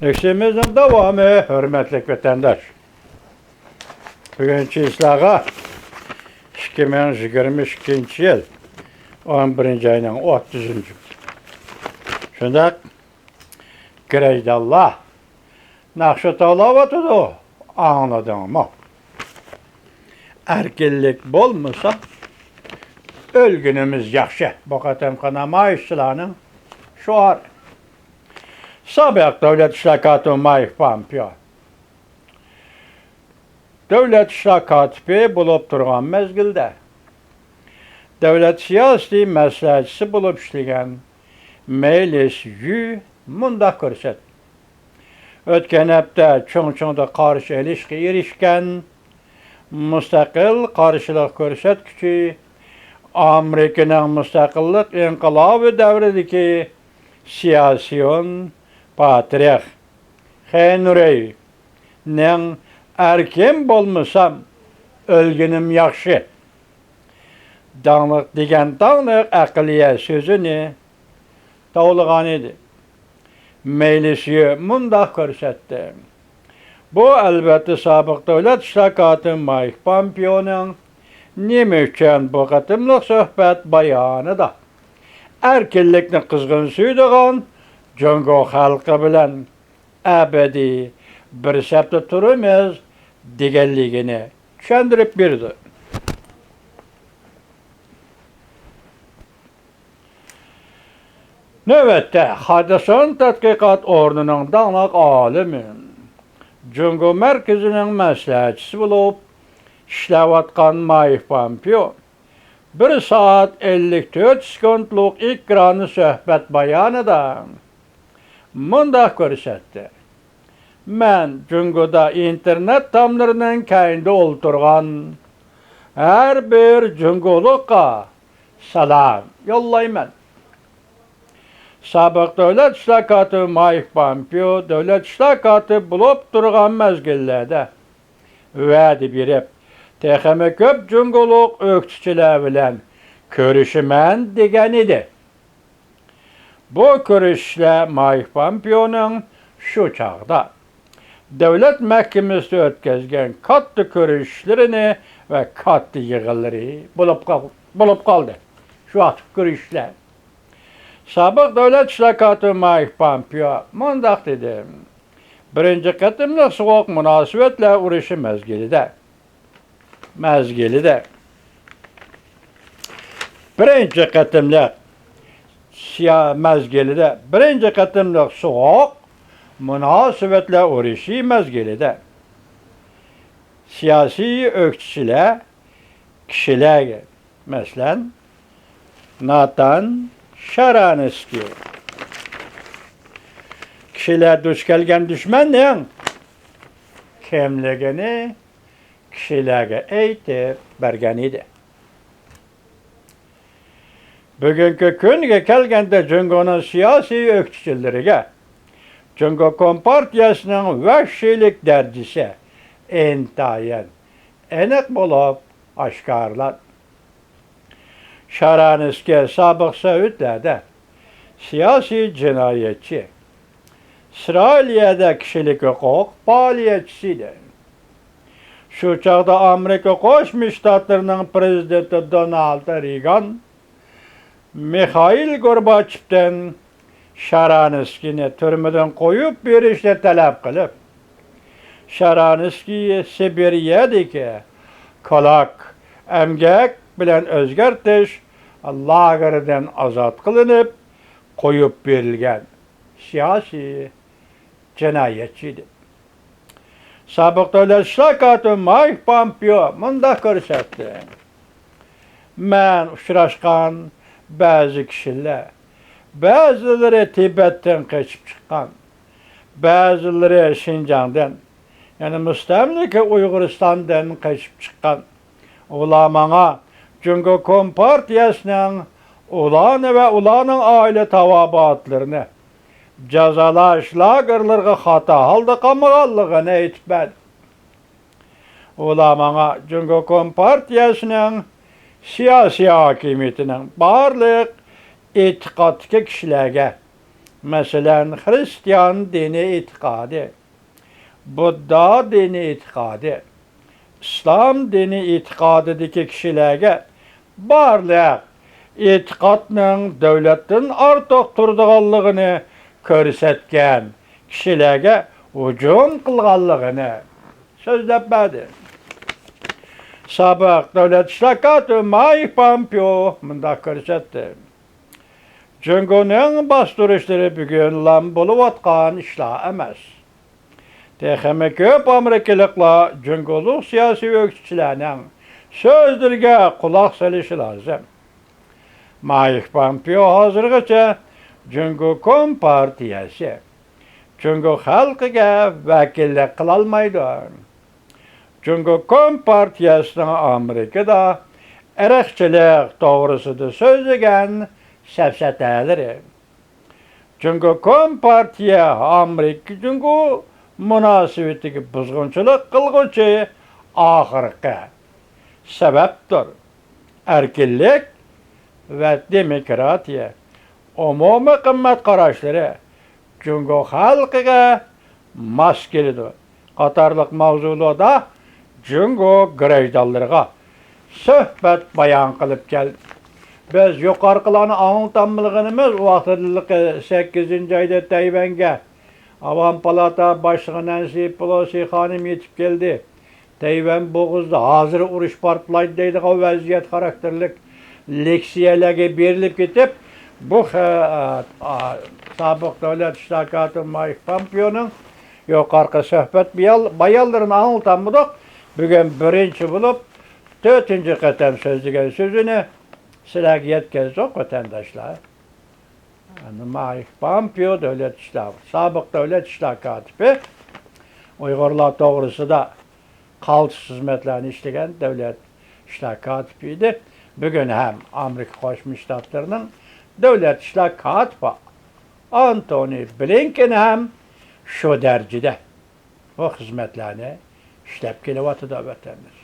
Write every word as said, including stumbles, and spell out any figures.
دەرسىمىزنىڭ داۋامى، ھۆرمەتلىك ۋەتەنداش. بۈگۈن چىسلاغا ئىككى مىڭ يىگىرمە ئىككىنچى يىل ئون بىرىنچى ئاينىڭ ئوتتۇزىنچى كۈنى. شۇنداق گىرەجدانلار ناخشا توۋلاۋاتىدۇ، ئاڭلىدىڭمۇ؟ ئەركىنلىك بولمىسا، ئۆلگىنىمىز ياخشى. بۇ قېتىمقى نامايىشچىلارنىڭ شوئارى. سابىق دۆلەت ئىشلار كاتىپى مايك پامپېئو دۆلەت ئىشلار كاتىپى بولۇپ تۇرغان مەزگىلدە، دۆلەت سىياسىي مەسلىھەتچىسى بولۇپ ئىشلىگەن مېيلىس يۈ مۇنداق كۆرسەتتى. ئۆتكەن ھەپتە چۇڭچۇڭدا قارشى ئېلىشقا ئېرىشكەن مۇستەقىل قارشىلىق كۆرسەتكۈچى، ئامېرىكىنىڭ مۇستەقىللىق ئىنقىلابى دەۋرىدىكى سياسيون پاترىخ خېنرېينىڭ «ئەركىن بولمىسام، ئۆلگىنىم ياخشى» داڭلىق، دېگەن داڭلىق ئەقلىيە سۆزىنى توۋلىغان ئىدى. مېيلىس يۈ مۇنداق كۆرسەتتى. بۇ، ئەلۋەتتە، سابىق دۆلەت ئىشلار كاتىپى مايك پامپېئونىڭ نېمە ئۈچۈن بۇ قېتىملىق سۆھبەت بايانىدا ئەركىنلىكنى قىزغىن سۆيىدىغان جۇڭگو خەلقى بىلەن ئەبەدىي بىر سەپتە تۇرىمىز دېگەنلىكىنى چۈشەندۈرۈپ بېرىدۇ. نۆۋەتتە، خادىسون تەتقىقات ئورنىنىڭ داڭلىق ئالىمى، جۇڭگو مەركىزىنىڭ مەسلىھەتچىسى بولۇپ ئىشلەۋاتقان مايك پامپېئو بىر سائەت ئەللىك تۆت سېكۇنتلۇق ئېكران سۆھبەت بايانىدا مۇنداق كۆرسەتتى: «مەن جۇڭگودا ئىنتېرنېت تاملىرىنىڭ كەينىدە ئولتۇرغان ھەر بىر جۇڭگولۇققا سالام يوللايمەن.» سابىق دۆلەت ئىشلار كاتىپى مايك پامپېئو دۆلەت ئىشلار كاتىپى بولۇپ تۇرغان مەزگىللەردە ۋەدە بېرىپ، تېخىمۇ كۆپ جۇڭگولۇق ئۆكتىچىلەر بىلەن كۆرۈشىمەن دېگەن ئىدى. بۇ كۆرۈشۈشلەر مايك پامپېئونىڭ شۇ چاغدا دۆلەت مەھكىمىسىدە ئۆتكۈزگەن كاتتا كۆرۈشۈشلىرىنى ۋە كاتتا يىغىنلىرى بولۇپ قال-، بولۇپ قالدى. شۇ ۋاقىتتىكى كۆرۈشۈشلەر. سابىق دۆلەت ئىشلار كاتىپى مايك پامپېئو مۇنداق دېدى: «بىرىنچى قېتىملىق سوغۇق مۇناسىۋەتلەر ئۇرۇشى مەزگىلىدە، مەزگىلىدە، بىرىنچى قېتىملىق سىيا-، مەزگىلىدە، بىرىنچى قېتىملىق سوغۇق مۇناسىۋەتلەر ئۇرۇشى مەزگىلىدە سىياسىي ئۆكتىچىلەر كىشىلەرگە، مەسىلەن، ناتان شارانسكىي، كىشىلەر دۇچ كەلگەن دۈشمەننىڭ كىملىكىنى كىشىلەرگە ئېيتىپ بەرگەن ئىدى.» بۈگۈنكى كۈنگە كەلگەندە، جۇڭگونىڭ سىياسىي ئۆكتىچىلىرىگە جۇڭگو كومپارتىيەسىنىڭ ۋەھشىيلىك دەرىجىسى ئىنتايىن ئېنىق بولۇپ ئاشكارىلاندى. شارانسكىي سابىق سوۋېتلەردە سىياسىي جىنايەتچى، ئىسرائىلىيەدە كىشىلىك ھوقۇق پائالىيەتچىسى ئىدى. شۇ چاغدا ئامېرىكا قوشما شتاتلىرىنىڭ پىرېزىدېنتى دونالد رېيگان مىخائىل گورباچېۋتىن شارانسكىينى تۈرمىدىن قويۇپ بېرىشنى تەلەپ قىلىپ، شارانسكىي سىبىرىيەدىكى كۇلاك، ئەمگەك بىلەن ئۆزگەرتىش لاگېرىدىن ئازاد قىلىنىپ، قويۇپ بېرىلگەن سىياسىي جىنايەتچى ئىدى. سابىق دۆلەت ئىشلار كاتىپى مايك پامپېئو مۇنداق كۆرسەتتى: «مەن ئۇچراشقان بەزى كىشىلەر، بەزىلىرى تىبەتتىن قېچىپ چىققان، بەزىلىرى شىنجاڭدىن، يەنى مۇستەملىكە ئۇيغۇرىستاندىن قېچىپ چىققان. ئۇلار ماڭا جۇڭگو كومپارتىيەسىنىڭ ئۇلارنى ۋە ئۇلارنىڭ ئائىلە تاۋابىئاتلىرىنى جازالاش لاگېرلىرىغا خاتا ھالدا قامىغانلىقىنى ئېيتىپ بەردى. ئۇلار ماڭا جۇڭگو كومپارتىيەسىنىڭ سىياسىي ھاكىمىيىتىنىڭ بارلىق ئېتىقادتىكى كىشىلەرگە مەسىلەن، خىرىستىيان دىنىي ئېتىقادى، بۇددا دىنىي ئېتىقادى، ئىسلام دىنىي ئېتىقادىدىكى كىشىلەرگە بارلىق ئېتىقادنىڭ دۆلەتتىن ئارتۇق تۇرىدىغانلىقىنى كۆرسەتكەن كىشىلەرگە ھۇجۇم قىلغانلىقىنى سۆزلەپ بەردى. سابىق دۆلەت ئىشلار كاتىپى مايك پامپېئو مۇنداق كۆرسەتتى: جۇڭگونىڭ باستۇرۇشلىرى بۈگۈنلا بولۇۋاتقان ئىشلار ئەمەس. تېخىمۇ كۆپ ئامېرىكىلىقلار جۇڭگولۇق سىياسىي ئۆگىتىشچىلەرنىڭ سۆزلىرىگە قۇلاق سېلىشى لازىم. مايك پامپېئو ھازىرغىچە جۇڭگو كومپارتىيەسى جۇڭگو خەلقىگە ۋەكىللىك قىلالمايدۇ. جۇڭگو كومپارتىيەسىنىڭ ئامېرىكىدا ئىرقچىلىق توغرىسىدا سۆزلىگەن سەپسەتەلىرى، جۇڭگو كومپارتىيە ئامېرىكا جۇڭگو مۇناسىۋىتىگە بۇزغۇنچىلىق قىلغۇچى ئاخىرقى سەۋەبتۇر. ئەركىنلىك ۋە دېموكراتىيە، ئومۇمىي قىممەت قاراشلىرى جۇڭگو خەلقىگە ماس كېلىدۇ قاتارلىق ماۋزۇلاردا جۇڭگو گىرەجدانلىرىغا سۆھبەت بايان قىلىپ كەلدى. بىز يۇقىرىقىلارنى ئاڭلىتالمىغىنىمىز ۋاقتىدىلىقى سەككىزىنچى ئايدا تەيۋەنگە ئاۋام پالاتا باشلىقى نەنسى پېلوسى خانىم يېتىپ كەلدى. تەيۋەن بوغۇزىدا ھازىر ئۇرۇش پارتلايدۇ دەيدىغان ۋەزىيەت خاراكتېرلىك لېكسىيەلەرگە بېرىلىپ كېتىپ، بۇ خە-، ئا، سابىق دۆلەت ئىشلار كاتىپى مايك پامپېئونىڭ يۇقىرىقى سۆھبەت بىيال-، بايانلىرىنى ئاڭلىتالمىدۇق. بۈگۈن بىرىنچى بولۇپ، تۆتىنچى قېتىم سۆزلىگەن سۆزىنى سىلەرگە يەتكۈزدۇق، ۋەتەنداشلار. ئەنە مايك پامپېئو دۆلەت ئىشلار، سابىق دۆلەت ئىشلار كاتىپى، ئۇيغۇرلار توغرىسىدا قالتىس خىزمەتلەرنى ئىشلىگەن دۆلەت ئىشلار كاتىپى ئىدى. بۈگۈن ھەم ئامېرىكا قوشما شتاتلىرىنىڭ دۆلەت ئىشلار كاتىپى ئانتونى بلىنكېن ھەم شۇ دەرىجىدە بۇ خىزمەتلەرنى ئىشلەپ كېلىۋاتىدۇ، ۋەتەنداش.